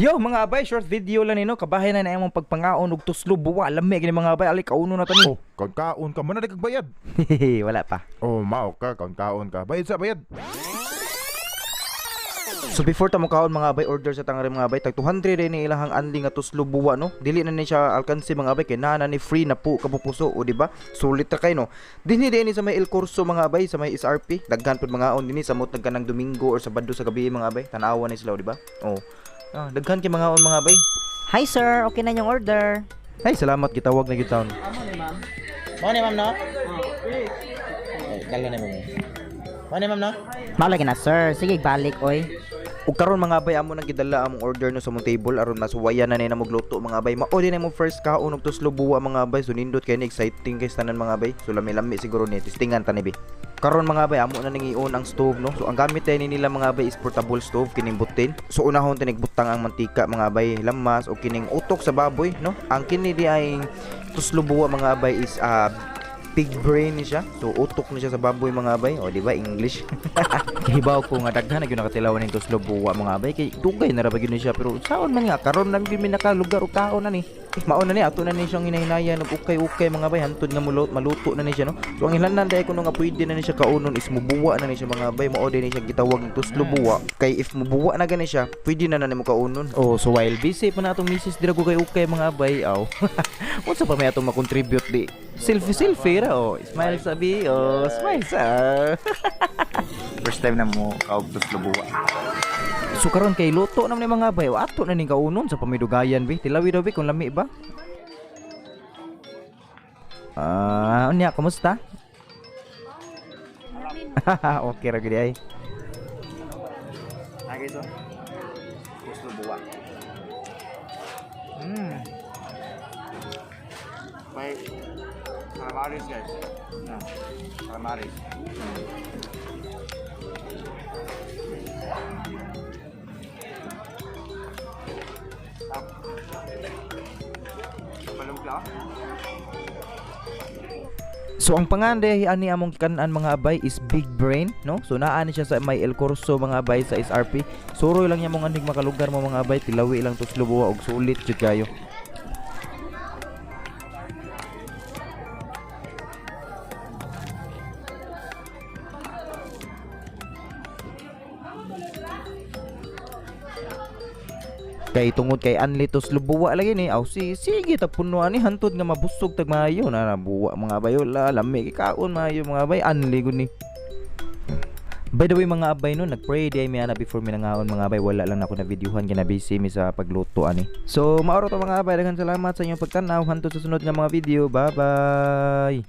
Yo mga abay, short video lang nino, kabahin na na imong pagpangaon og tuslo buwa, lami gini mga abay, ali kauno na tani. Oh, kaon ka man na bayad. Wala pa. Oh, mao ka, kaon ka. Bayad sa bayad. So before ta mo kaon mga abay, order sa tangari mga abay, tag 200 rin ni ilahang anli nga tuslo buwa no. Dili na ni siya alkansi mga abay kay naa na ni free na po kapupuso o di ba? Sulit ra kay no. Dinhi din ni sa may El Corso mga abay, sa may SRP, daghan pud mga on dinhi sa mot nagkanang Domingo or Sabado sa gabi mga abay. Tan-awa ni sila o di ba? Oh. Ah, daghan kay mga on mga abay. Hi sir, okay na yung order. Ay, salamat gitawag na gyud taon. Mo ni ma'am no? Ay, dala na mo. Mo ni ma'am no? Mao lagi na sir, sige balik oy. Ug karon mga abay, amo nang gidala among order no sa mong table aron masuwayan na ni na magluto mga abay. Mao din mo first kaon og tuslo buwa mga abay. So nindot kay ni, exciting kay sa tanan mga abay. So lami-lami siguro ni testingan ta ni bi. Karon mga abay, amo na ning i-on ang stove no. So ang gamit ni nila mga abay is portable stove kining butin. So unahon tinig butang ang mantika mga abay, lamas o kining utok sa baboy no. Ang kini di ay tuslo buwa mga abay is pig brain ni siya. So utok ni siya sa baboy mga abay. O di ba English? Hibaw ko nga daghan na gyud nakatilaw ning tuslo buwa mga abay kay dugay na ra ba gyud ni siya, pero saon man nga karon lang gyud mi nakalugar og kaon na ni. Eh, mao na ni ato na ni siyang hinahinayan og ukay-ukay mga abay hantod nga maluto na ni siya no. So ang hilanan dai kuno nga pwede na ni siya kaunon is mubuwa na ni siya mga abay, mao din ni siya gitawag ng tuslo buwa kay if mubuwa na gani siya pwede na na nimo kaunon. Oh, so while busy pa na atong misis dira ko kay ukay mga abay aw. Unsa pa may atong makontribute di? Selfie selfie ra oh. Smile sabi oh, smile sa. First time na mo kaog tuslo buwa. So karon kay luto naman ni mga bay, o ato na ning kaunon sa pamidugayan bi. Tilawi daw bi kung lami ba. Ah, unya kumusta? Okay ra gid ay. Ah guys oh. Tuslo buwa. May calamaris guys. Ah, calamaris. Palumpla. So ang pangande ani among gikan-an mga abay is Big Brain no. So naa ni siya sa may El Corso mga abay sa SRP. Suroy lang niya mong anig makalugar mo mga abay, tilawi lang tuslo buwa og sulit jud kayo. Kay tungod kay anli tuslo buwa lagi ni aw si sige tag puno ani hantod nga mabusog tag maayo na nabuwa mga abay la lami kay kaon maayo mga abay anli gud ni. By the way mga abay no, nagpray di ay mi ana before mi nangaon mga abay, wala lang ako na videohan kay na busy mi sa pagluto ani. So maoro to mga abay, daghang salamat sa inyong pagtan-aw hantod sa sunod nga mga video. Bye bye.